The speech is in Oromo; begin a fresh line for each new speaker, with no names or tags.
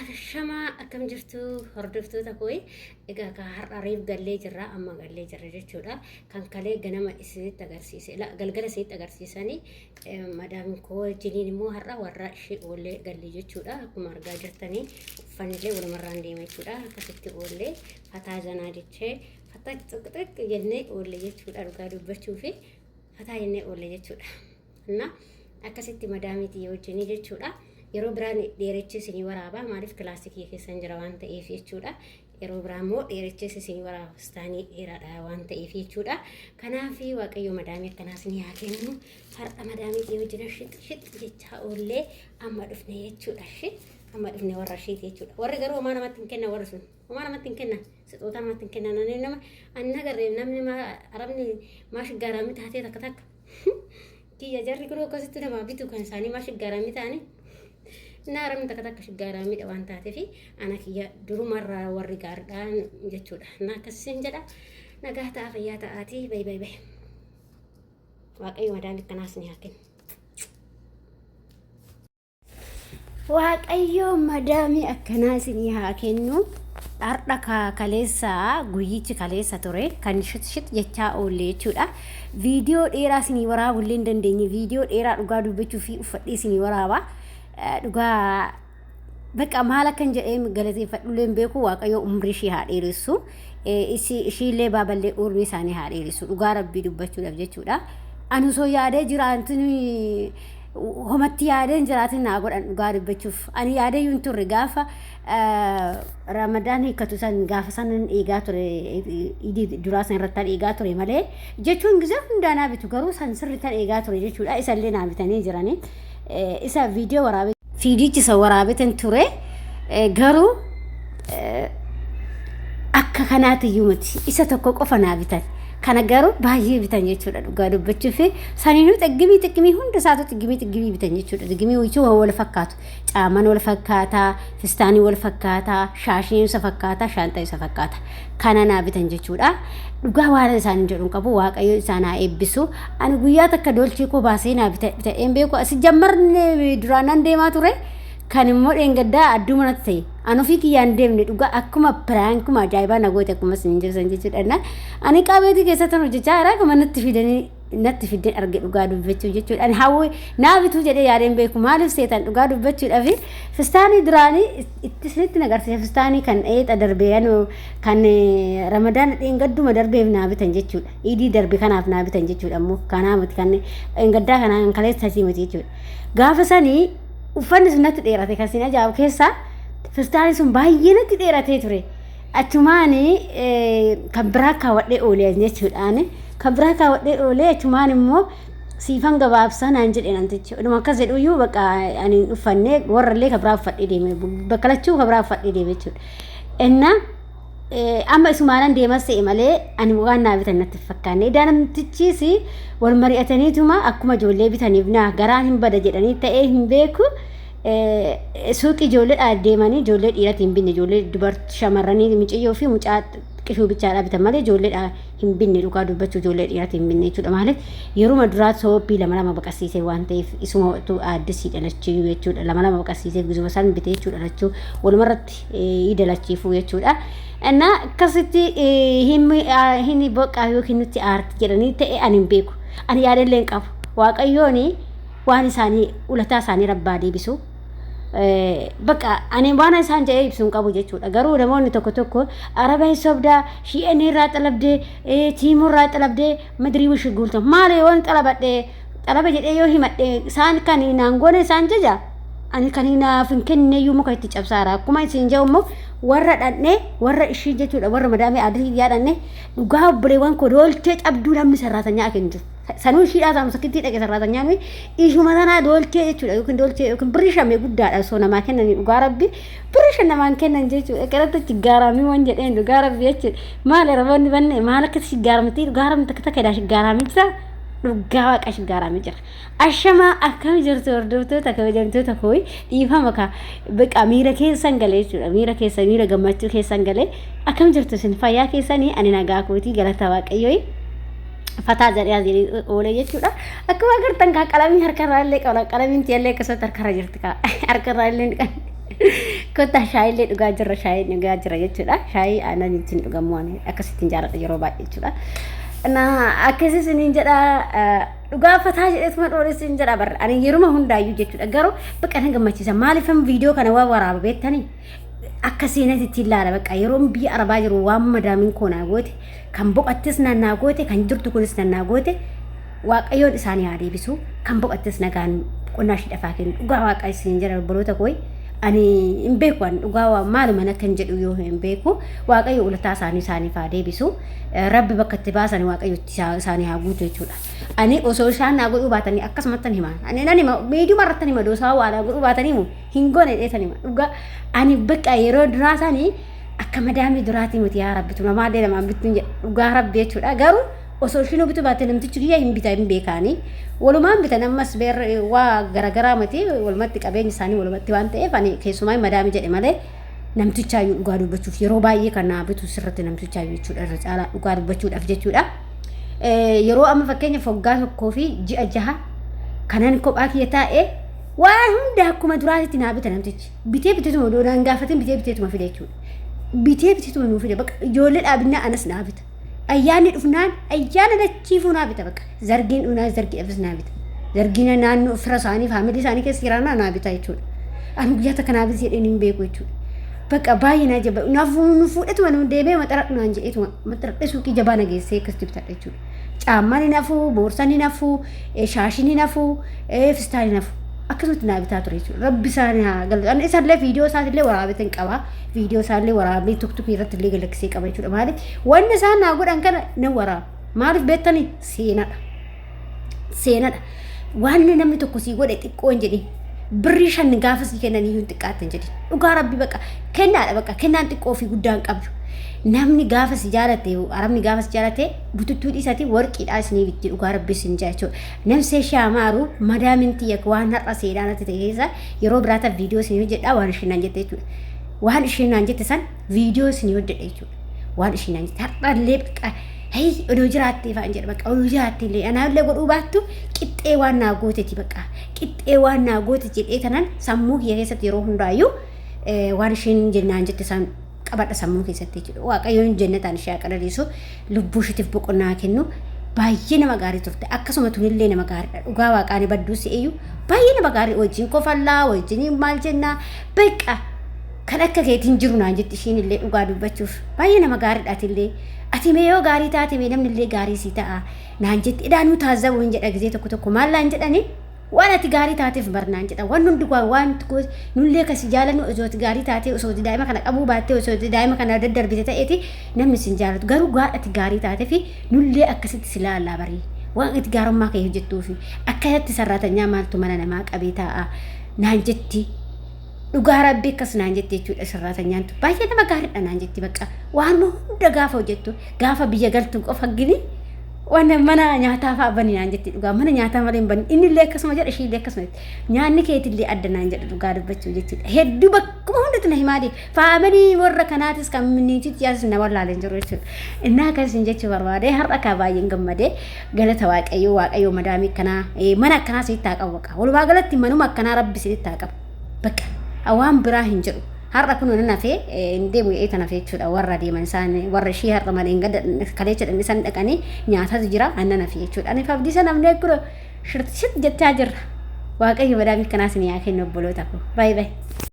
Ashamaa, akkam jirtu hordoftoota koo? Egaa ka har'a reef gallee jirra, amma gallee jirra jechuudha. Kan kalee ganama isinitti agarsiise, galgala isinitti agarsiisanii, madaamin koo wajjiniin immoo har'a warra ishee oollee galle jechuudha. Akkuma argaa jirtanii uffannillee walumarraan deema jechuudha. Akkasitti oollee fataa zanaa jechee fataa xixiqqi jennee oolle jechuudha, dhugaa dubbachuu fi fataa jennee oolle jechuudha. Na akkasitti madaamiitii wajjinii jechuudha. Yeroo biraan dheerechee isinii waraaba, maaliif kilaasikii keessan jira waan ta'eef jechuudha. Yeroo biraa immoo dheerechee isinii waraaba, istaanii dheeraadha waan ta'eef jechuudha. Kanaaf Waaqayyo madaamii akkanaa isinii haa kennu. Har'a madaamiitii wajjin shix shix jechaa oollee amma dhufne jechuudha. Shi amma dhufne warra isheeti jechuudha. Warri garuu homaa namatti hin kennan, warri sun homaa namatti hin kennan. Sixootaa namatti hin kennan. Ani nama anna garree namni arabni maa shiggaaramii taatee takka takka. Kiyya jarri kun akkasitti namaa bitu, kan isaanii maa shiggaaramii ta'anii. Innaa arabni takka takka shiggaaramiidha waan taateef, ana kiyya durumarraa warri gaariidhaan jechuudha. Innaa akkasiin jedha, nagaa ta'a, fayyaa ta'aatii, bay bay bay. Waaqayyo madaamii akkanaas ni haa kennu. Waaqayyo madaamii akkanaa isinii haa kennu. Har'a kaleessa, guyyichi kaleessa ture kan shit shit jechaa oolle jechuudha. Viidiyoo dheeraa isinii waraabuu illee hin dandeenye. Viidiyoo dheeraa dhugaa dubbachuu fi uffadhee isinii waraaba. Dhugaa bakka maal akkan jedhee galateeffadhullee hin beeku. Waaqayyo umrii ishii haa dheeressu. Ishiillee baaballee umrii isaanii haa dheeressu. Dhugaa rabbii dubbachuudhaaf jechuudha. Ani osoo yaadee jiraantin homatti yaadee hin jiraatin naa godhan, dhugaa dubbachuuf. Ani yaadee hin turre, gaafa Ramadaan hiikkatu san, gaafa sanan eegaa ture, idii duraa san irratti eegaa ture malee jechuun, gizee hundaa naa bitu, garuu san sirriitti eegaa ture jechuudha. Isallee naa bitanii jiranii. Isa viidiyoo waraabee fiidichi isa waraabetan ture, garuu akka kanaati iyyuu miti, isa tokko qofa naa bitan. Kana garuu baay'ee bitan jechuudha, dhugaa dubbachuu fi saniinuu xiggimii xiggimii hunda isaatu xiggimii xiggimii bitan jechuudha. Xiggimii jechuun wal fakkaatu, caaman wal fakkaataa, fistaanii wal fakkaataa, shaashiin isa fakkaataa, shaanxaa isa fakkaata, kana naa bitan jechuudha. Dhugaa waan isaan jedhu hin qabu, Waaqayyo isaan haa eebbisu. Ani guyyaa takka dolchee koo baasee naa bitadheen beeku. Asi jammarne duraan nan deemaa ture. Kan immoo dheengaddaa adduu manatti ta'e. Ani ofii kiyyaan deemne, dhugaa akkuma piraankuma ajaa'ibaa na goote, akkuma isin jirtan jechuudha. Ani qabeetii keessatti hojjechaa jira, akkuma natti fidanii natti fideen arge, dhugaa dubbachuu jechuudha. Ani hawwi naa bituu jedhee yaadeen beeku, maaliif seetan, dhugaa dubbachuudhaaf fistaanii duraanii itti isinitti nagarsiisa, fistaanii kan eexa darbee kan Ramadaan dheengadduma darbeef naa bitan jechuudha. Iidii darbe kanaaf naa bitan jechuudha, immoo kanaa miti, kan dheengaddaa kanaa kan kaleessa miti jechuudha. Gaafa sanii uffanni sun natti dheerate, kan isin ajaa'ibu keessaa fistaanii sun baay'ee natti dheeratee ture. Achumaan kan biraa kaawwadhee oolee jechuudhaan, kan biraa kaawwadhee oolee, achumaan immoo siifan gabaabsaa naan jedhe namtichi. Oduma akkas jedhuyyuu bakka ani hin uffanne, warrallee kan biraa uffadhee deeme, bakka lachuu kan biraa uffadhee deeme jechuudha. Innaa amma isumaanan deemas ta'e malee ani waan naa bitan natti hin fakkaanne. Edaa namtichis wal mari'ataniituma akkuma ijoollee bitaniif naa garaan hin bada jedhanii ta'ee hin beeku. Suuqii ijoolleedhaa deemanii ijoollee dhiiratii hin binne, ijoollee dubartii shamarranii mucayyoo fi mucaa qishuu bichaadhaa bitan malee ijoolleedhaa hin binne, dhugaa dubbachuu ijoollee dhiiratii hin binne jechuudha. Maaliif, yeruma duraa sooppii lama lama baqasiisee waan ta'eef, isuma aaddisii dhalachuu jechuudha, lama lama baqasiisee gizuma san bitee jechuudha, lachuu walumarratti dalachiifuu jechuudha. Innaa akkasitti hin boqqaa yookiin nutti aarti jedhanii ta'e ani hin beeku. Ani yaadallee hin qabu. Waaqayyoon waan isaanii ulataa isaanii rabbaa deebisu. Bakka ani waan isaan jedhee ibsu hin qabu jechuudha. Garuu namoonni tokko tokko araba hin sobdaa, shi'een irraa xalabdee, tiimuu irraa xalabdee, madirii wishi guulta. Maali yoon xalabadhe, xalaba jedhee yoo himadhe, isaan kan naan goone isaan jaja. Ani kan naaf hin kenne iyyuu muka itti cabsaara. Akkuma isin jedhu immoo warra dhandhee, warra ishii jechuudha, warra madaamee aadii yaa dhandhee, dhugaa obboleewwan koo, doolchee cabduu namni sarraatanyaa akka hin jiru. Sanuu ishiidhaa saamu sakittii dhaqe sarraatanyaa nuyi ishuma tanaa doolchee jechuudha, yookiin doolchee yookiin birrii shamee guddaadha osoo namaa kennanii, dhugaa rabbi birrii shan namaan kennan jechuudha. Kanatti chiggaaramii waan jedheen, dhugaa rabbi jechuudha. Maal araboonni banne maal akkatti chiggaaramtii, dhugaa rabbi takka takka chiggaaramii jira, dhugaa waaqa chiggaaramii jira. Ashamaa, akkam jirtu hordoftoota kabajamtoota koo? Dhiifama ka baqa miira keessan galee jechuudha, miira keessa, miira gammachuu keessan galee. Akkam jirtu isin, fayyaa keessanii? Ani nagaa kootii, galata waaqayyoo, fataa jedhee jedhee oolee jechuudha. Akkuma agartan kaa qalamii harkarraa illee qaba, qalamiin tiyallee akkasumatti harkarra jirti kaa, harkarraa illee dhiqan. Kottaa shaayillee dhugaa jirra, shaayii dhugaa jira jechuudha. Shaayii aannan ittiin dhugamu waan akkasittiin jaalladha yeroo baay'ee jechuudha. Na akkasii isiniin jedha, dhugaa fataa jedheetuma dhoole isin jedha barra. Ani yeruma hundaayyuu jechuudha. Garuu bakka na gammachiisa. Maaliifan viidiyoo kana waan waraaba beektanii? Akka seenatti ittiin ilaala bakka yeroon biyya arabaa jiru waan madaamiin koo naa goote, kan boqattes naa goote, kan jirtu kunis naa goote, Waaqayyoon isaanii haa deebisu. Kan boqattes nagaan boqonnaa ishee dhafaa kennu. Dhugaa Waaqa isin jedha, obboloota koo, ani hin beeku, ani dhugaa waa maaluma akkan jedhu yoo hin beeku. Waaqayyo ulataa isaanii isaaniif haa deebisu. Rabbi bakka itti baasan Waaqayyo itti isaanii haa guutu jechuudha. Ani osoo isaan naa godhuu baatanii akkasumatti hima. Ani nan hima, miidiyuma irratti hima, doosaa waa naa godhuu baatanii himu hin goone dheetan hima. Dhugaa ani bakka yeroo duraa sanii akka madaamii duraatii miti, yaa Rabbi tuma maallee namaan bittuun jedha dhugaa Rabbi jechuudha. Garuu osoo ishiin bituu baatte namtichi kiyya hin bita, hin beekaanii. Walumaan bitan ammas beerra waa garagaraa miti, walumatti qabeenyi isaanii walumatti waan ta'eef, ani keessumaa madaamii jedhe malee namtichaayyuu dhugaa dubbachuuf yeroo baay'ee kan naa bitu sirriitti namtichaayyuu jechuudha, irra caalaa dhugaa dubbachuudhaaf jechuudha. Yeroo amma fakkeenya waggaa 1 fi ji'a 6 kanan kophaa kiyya taa'ee waan hunda akkuma duraatitti naa bita namtichi. Bitee biteetuma odoo naan gaafatin bitee biteetuma fide jechuudha. Bitee biteetuma nuu fide, bakka ijoollee dhaabinnaa anas naa bita. Ayyaanni dhufnaan ayyaana dachiifuu naa bita, bakka zargiin dhufnaan zargiidhaafis naa bita. Zargiin naannoo fira isaanii faamilii isaanii keessa jiraannaa naa bita jechuudha. Ani guyyaa takka naa biti jedheen hin beeku jechuudha. Bakka baay'ee naa jaba naaf nu fuudhetuma nu deemee maxaradhu naan jedheetuma maxaradhee suuqii jabaa na geessee akkasitti bitadha jechuudha. Caammaan hin hafu, boorsaan hin hafu, shaashiin hin hafu, fistaan hin hafu. Akkasumatti naa bitaa ture jechuudha. Rabbi isaanii haa galatu. Ani isallee viidiyoo isaatillee waraabeetiin qaba. Viidiyoo isaallee waraabee tuktukii irratti illee galaksee qaba jechuudha. Maaliif wanni isaan naa godhan kana nan waraaba. Maaliif beektanii? Seenadha. Seenadha. Waan namni tokko sii godhe xiqqoo hin jedhin. Birrii 5 gaafa sii kennan iyyuu hin xiqqaatte hin jedhin. Dhugaa Rabbi bakka kennaadha, bakka kennaan xiqqoo fi guddaan qabdu. Namni gaafa si jaalate, arabni gaafa si jaalate bututtuu dhiisati warqiidhaa isinii bitti, dhugaa Rabbi isin jaa jechuudha. Namsee shaamaaru madaamin tiyya waan har'a seenaa natti ta'e keessa yeroo biraata viidiyoo isinii hojjedha, waan isheen naan jette jechuudha. Waan isheen naan jette san viidiyoo isinii hojjedha jechuudha. Waan isheen naan jette har'allee bakka hey odoo jiraattee fa'aan jedha, bakka odoo jiraattee illee anaallee godhuu baattu qixxee waan naa gooteti, bakka qixxee waan naa goote jedhee tanan sammuu kiyya keessatti yeroo hundaayyuu waan isheen jennaan jette san qabadha sammuu keessatti jechuudha. Waaqayyoon jennataan ishee haa qananiisu, lubbuu isheetiif boqonnaa kennu. Baay'ee nama gaarii turte, akkasuma tunillee nama gaariidha, dhugaa Waaqaan badduu si'eyyuu baay'ee nama gaarii, wajjin kofallaa wajjin maal jennaa, bakka kan akka keetiin jiru naan jetti ishiin illee. Dhugaa dubbachuuf baay'ee nama gaariidha. Atillee ati mee yoo gaarii taate mee namni illee gaarii sii ta'a naan jetti. Idaanuu taazzabu hin jedha gizee tokko tokko maal naan jedhani, waan ati gaarii taateef bar naan jedha. Waan hundi waan nullee kasi jaalannu osoo ati gaarii taatee, osoo ati daa'ima kana qabuu baattee, osoo ati daa'ima kana daddarbite ta'eeti namni sin jaalatu. Garuu waan ati gaarii taateef nullee akkasitti si laallaa barii, waan ati gaarummaa kee hojjettuufi akkasitti sarraatanyaa maaltu mana namaa qabee taa'a naan jetti. Dhugaa Rabbi akkas naan jetti jechuudha. Sarraatanyaan baay'ee nama gaariidha naan jetti. Bakka waan hunda gaafa hojjettu, gaafa biyya galtu qofa gini waan mana nyaataa fa'aa bani naan jetti. Dhugaa mana nyaataa malee hin bani. Inni illee akkasuma jedha, ishii illee akkasuma jetti. Nyaanni keetillee adda naan jedha, dhugaa dubbachuu jechuudha. Hedduu bakkuma hundatti na himaa deema. Faamilii warra kanaatis kan niititti yaasis na wallaaleen jiru jechuudha. Innaa akkasiin jechuu barbaade. Har'a kaa baay'een gammadee, galata Waaqayyoo. Waaqayyoo madaamii akkanaa, mana akkanaa sitti haa qabu. Bakka walumaa galatti manuma akkanaa Rabbi sitti haa qabu. Bakka waan biraa hin jedhu. Har'a kun nan hafee hin deemu jedhee tan hafee jechuudha. Warra deeman isaan warra ishii har'a malee hin gadda kaleecha dhanni isaan dhaqanii nyaatatu jira, annan hafee jechuudha. Ani fabdii sana namni akkuma shirtit jechaa jirra. Waaqayyo madaamii akkanaas ni haa kennu, obboloota koo. Baay'ee baay'ee.